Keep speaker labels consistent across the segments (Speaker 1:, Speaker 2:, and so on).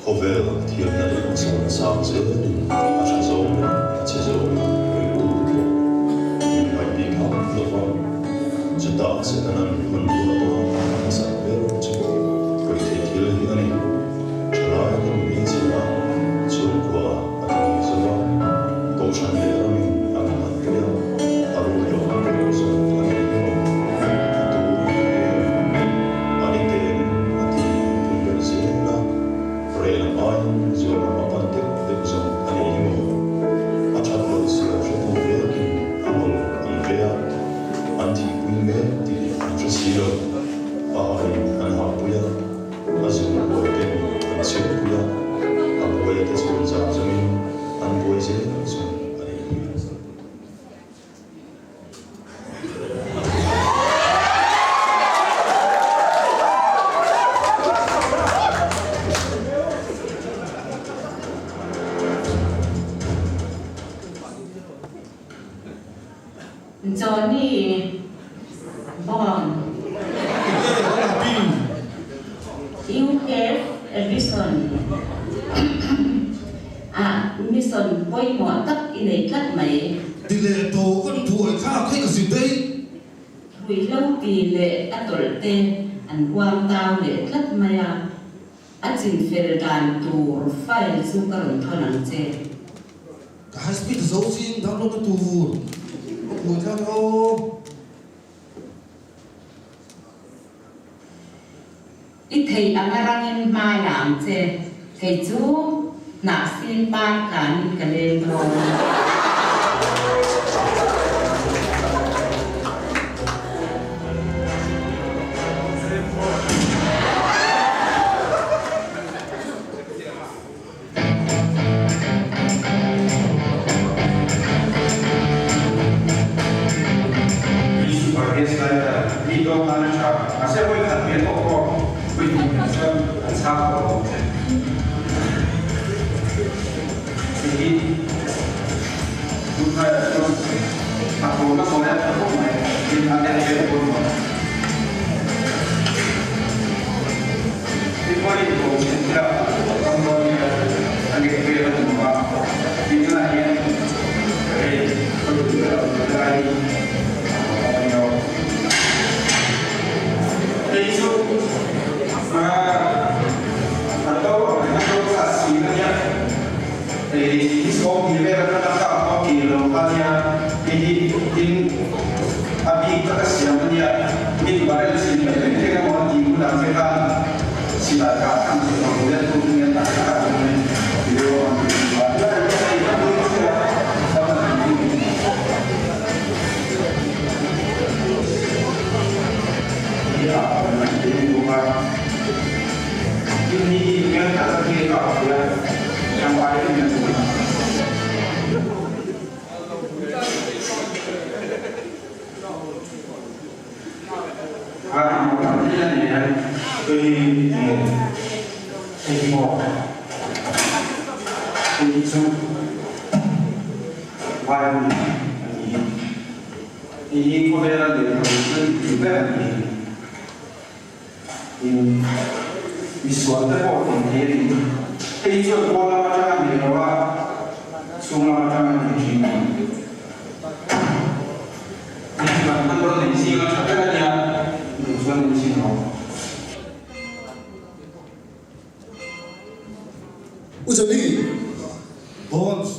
Speaker 1: Khawvel thiamna leh hmasawn sang zelin a tha zawng leh a chhe zawng rilru pawh min ngaih bik hauh lo va, chutah Setanan hun duh atan a hmasak ber chu ruihtheih thil hi a ni. Thalai ten min chhia a, chhungkua a ti ni zo va, Kohhran leh ramin an han pui a, a ruk loh pawh zawng a ni lo. A tu a em? A ni te a ti pun belh zel a, reh lam aiin zual lam a pan deuh deuh zawng a nih hi maw? A that loh zia hretu vekin a ngawl an ve a, an thihpui mek tih an hre si lo. A hahin an hahpui a, a zung buai ten an chhiarpui a, a buai te chhun zan zawngin an buai zel zawng a nih hi.
Speaker 2: Johnny Bond You have a mission Ah, mission pawimawh tak i nei tlat mai.
Speaker 3: Ti leh tawh kan thuai thlak hi ka si daih.
Speaker 2: Ruihhlo ti leh a tawlh te an huang tau leh tlat mai a, a chinfel dan tur file chu ka rawn thawn ang che.
Speaker 3: Ka high speed zo zing download na tur ka buai thlak aw.
Speaker 2: I theih anga rangin hma la ang che, kei chu hnah sin par tlanin ka leng dawn.
Speaker 4: Super guest writer mi dawng tan a tha. Mahse hawi khat ve tawh pawh hawi hnih hmel chuan an chhang tawh lo che. Hei hi tunlaiah chuan a tlawm a sawi a tha khawp mai. Tin a en ve pawimawh. Tin hawi tlawm chhin thila ram dawn nia a lek vel a tum a, tinah hian hei hawi tum ber a tum lai hi a awm a ni lo. Hei chu a to a to kha si a nia, hei hi sawm hnih vel atanga kap a ki lo kha nia, hei hi tin a bik taka siam a nia, min barrel chin mai reng reng emaw a tih hunah che khan silai kah tham thei lo tur hian tun hian a kah tum a ni. Video a rawn ti a, helai hi hei a hlui chiah a rawn ti a ni. Hei hi khawvela lehkhabu thil tih ber a ni. In misual te pawh tih thei a ni. Hei hi chuan pawn lam atang a nei lo a, chhung lam atang a nei thin a ni. Hei hi kan hmanraw neih zinga tha ber a nia, duh chuan in chhin rawh.
Speaker 5: U Johnny!
Speaker 3: Bones,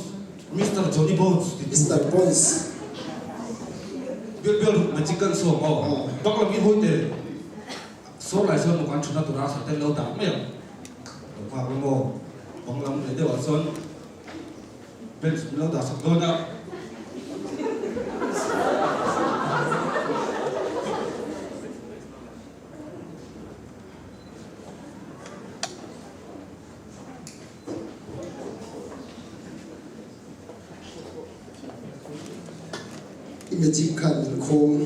Speaker 3: Mister Johnny Bones ti tu.
Speaker 5: Mister Bones.
Speaker 3: Bial bial ruk magic kan sawm aw. Bak lam in hawi te sawr lai chuan maw kan thutna tura khat ten lo dah mai ang. Lo nghak la maw? Bang lam leh deuh ah chuan bench min lo dah sak dawn a.
Speaker 5: I magic khan min khawng.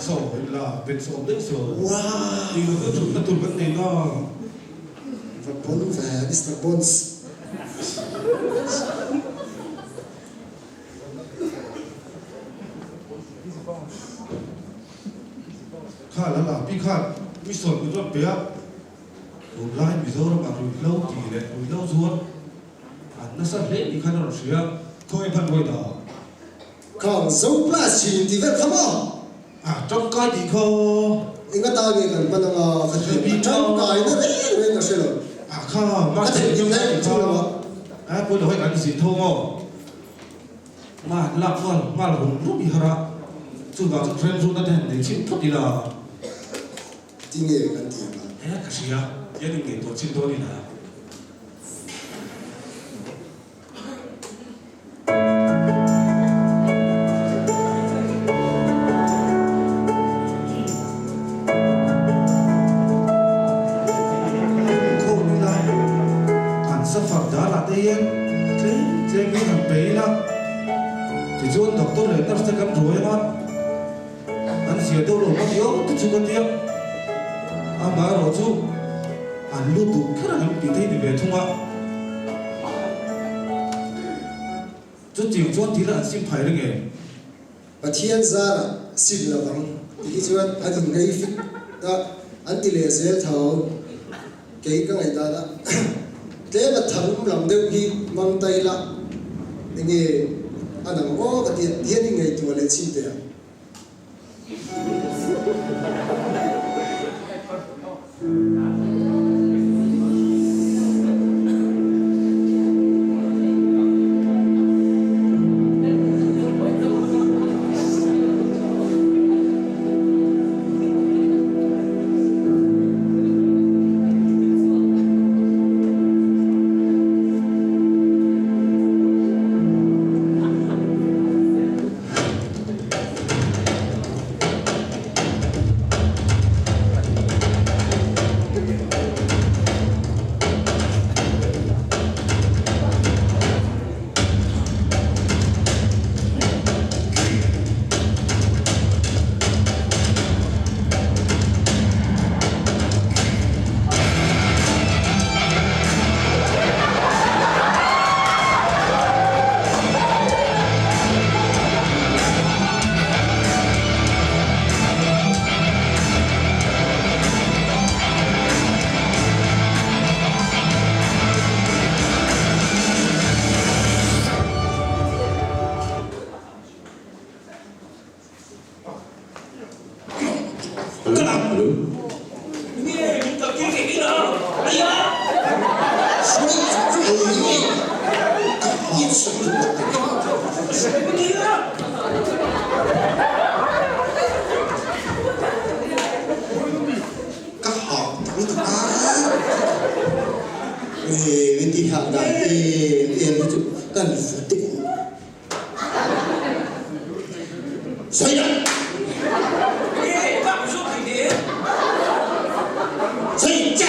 Speaker 3: Saw in la bet sawm deuh saw.
Speaker 5: Wow!
Speaker 3: Ti lo thutna tur kan nei na.
Speaker 5: Va bon ve Mister Bones.
Speaker 3: Committee khan mission min rawn pe a, tunlai Mizoram ah ruihhlo ti leh ruihhlo zuar an nasa hle tih khan a rawn hria, khawnge hman ruai dah?
Speaker 5: Khang Zo Plus chin ti vel kha maw?
Speaker 3: A tangkai tih kha.
Speaker 5: Enga ta nge kan hman anga ka ti a, tangkai na reng reng ka hre lo.
Speaker 3: A kha ma
Speaker 5: Ka theih hlei
Speaker 3: tih kha. A pawi lo hei kan zin tho maw? Nga an lak nghal nghal rum rum i har a, chuvang chuan remzuna te han nei chhin phawt ila.
Speaker 5: Tinge kan ti ang a?
Speaker 3: He ka hria, tian in ngaihtuah chhin dawn ila. Inkhawm ila, an safar dalah te hian tlem tlem in han pe ila, tichuan doctor leh nurse te kan ruai anga an zia deuh lo maw tih te chu ka tia, amaherawh chu an lut duh kher ang em tih te hi ni ve thung a. Chutiang chuan thil an sim phai reng em?
Speaker 5: Pathian zarah sim lovang ti hi chuan an inngai fik a, an ti leh zel tho. Kei ka ngaihdan a, tlem a tharum lam deuh hi mang ta ila enge a nang aw ka ti a, ti hian i ngaihtuah leh chhin teh ang. Ka hah tak lutuk a, min tih hah dan em em hi chu kan va teh ang. Sawi dah! Sawi che!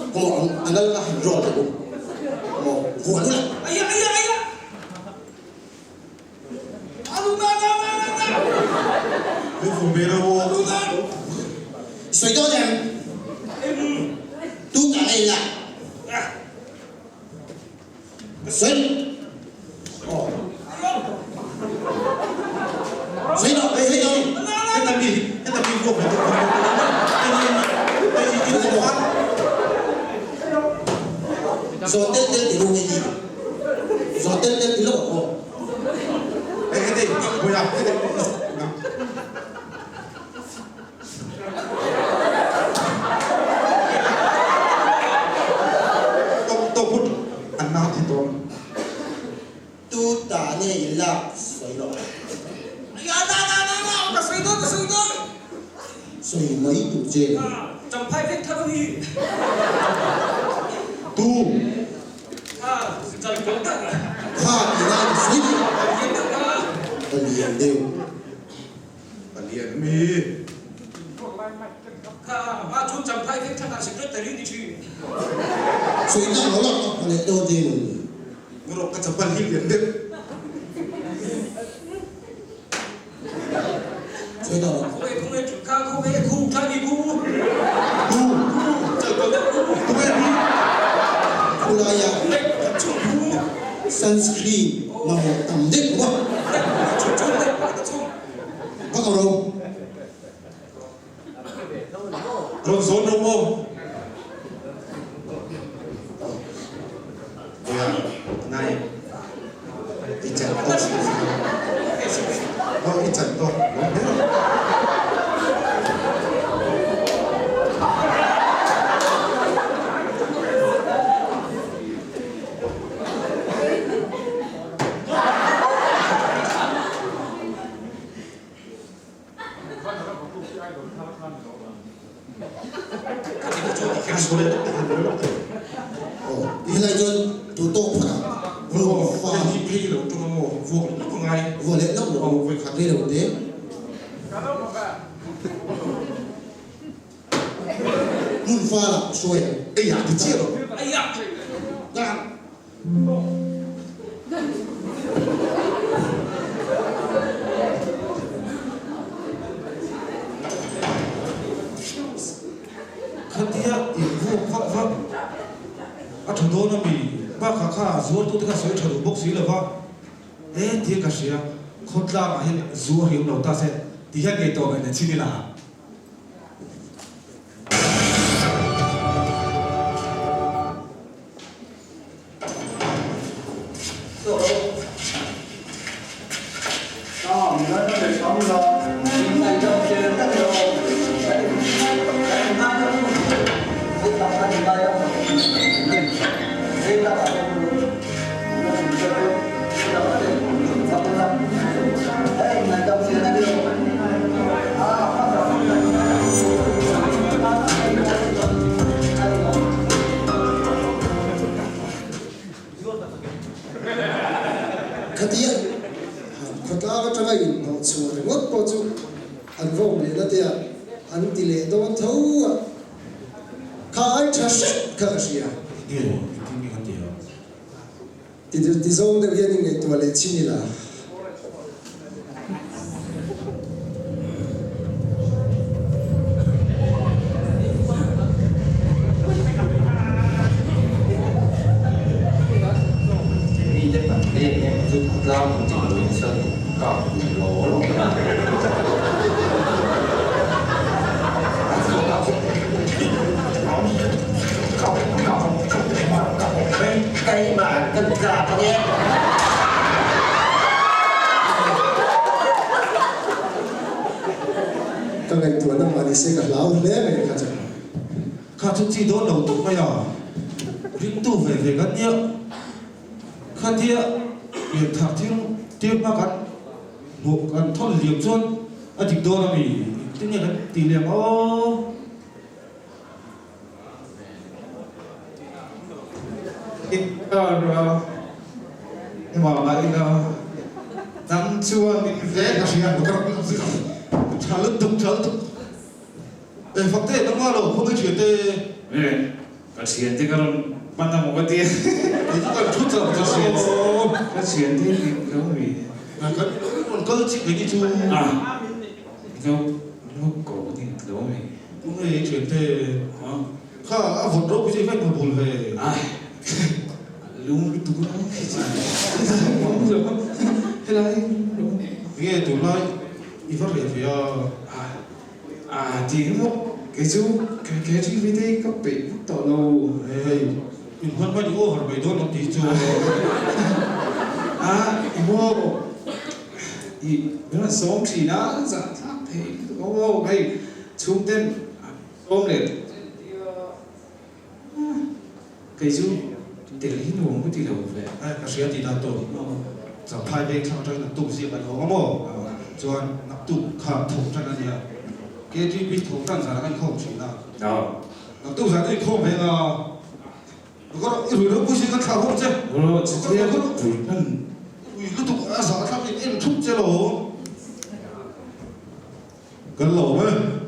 Speaker 5: Maw ang anal ka han rawl teh u. Maw vuan ula. Sawi dawn em? Tu ta ngei la? Sawi. Sawi dawn, sawi dawn. Zawh tel tel ti ru nge ni? Zawh tel tel ti lawk aw. Tu ta nge i lak sawi rawh. Sawi mai tur che. Tu. Kha ti lai ka sawi duh. Ka lian deuh.
Speaker 3: Ka lian mi.
Speaker 5: Sawi tak lo lak ka leh dawn che maw ni.
Speaker 3: Rawh ka chapal hi lian deuh.
Speaker 5: Sawi tak lo. Khulaia sunscreen mamawh tam deuh maw? Vak ro.
Speaker 3: Rawn zawn ro maw?
Speaker 4: Nai i chan tawh Aw i chan tawh lawm hle rawh.
Speaker 5: Helai chuan duh tawk phawt ah ruang fa
Speaker 3: hi phei lo ṭawng a maw vuak leh lawk a ngai
Speaker 5: vuak leh lawk lo
Speaker 3: aw vawikhat
Speaker 5: rei lo te. Hmun fal ah hruai ang.
Speaker 3: Ei ah ti chiah lo. Ei ah. Dan. Khatia in vuak vak vak a tha dawn a mi? Bakah kha zuartute kha sawi tha duh bawk si lo va, e tia ka hria, khawtlangah hian zu a hriam lo ta se ti hian ngei tawh ngaihna chin ila.
Speaker 5: Khatia khawtlang atanga inhnawh chhuah ringawt pawh chu an va awm leh na te a, an ti leh dawn tho a, kha ai tha hret kha ka hria. Ti zawng deuh hian inngaihtuah leh chin ila.
Speaker 6: Mite kan pek em chu khawtlang in chik loin chuan kap duh law law a.
Speaker 7: Keimah kan kap ange.
Speaker 5: Ka ngaihtuahna mah ni se ka hlau hle mai kha chu.
Speaker 3: Kha chu chi dawn lo tuk mai a, ringtu ve ve kan nia. Khatia pianthar thil tir hma kan hmuh kan thawn liam chuan a dik dawn a mi? Engtin nge kan ti lem aw?
Speaker 4: Inkara hmangah ila nang chuan min vek
Speaker 3: a hria ka rak tha lutuk tha lutuk e fakte nangma lo khawngaih thian te.
Speaker 8: E ka thian te ka rawn hman a maw ka tia.
Speaker 3: Kei chu kan thu char char lo.
Speaker 8: Ka thian te hi lo mi.
Speaker 3: Kan rawn kal chik ve ni chu.
Speaker 8: A lo lo ko ni lo mi.
Speaker 3: Tunge i thian te kha a vawt ropui chu i vek hmu bul ve.
Speaker 8: Ai lung lutuk a helai
Speaker 3: Nge tunlai i va reh ve a.
Speaker 8: A ti emaw kei chu KTV te hi ka peih vak tawh lo.
Speaker 3: Hei in hman hman i over mai dawn lo tih chu.
Speaker 8: A emaw i min rawn sawm thin a zah thlak thei lutuk aw hei chhungten sawm leh Kei chu tel hi nuam ka ti lo ve.
Speaker 3: Ka hria tih dan tur Champhai veng thlang atangin naktuk ziak an hawng a maw? Chuan naktuk kha tho tan a nia. KTP tho tan zan ah kan inkhawm thin a. Naktuk zan chu inkhawm ve nga. I rui ropui si kan thlah hawk che. Rui lutuk a zah thlak in en thup che lo. Kan lo e.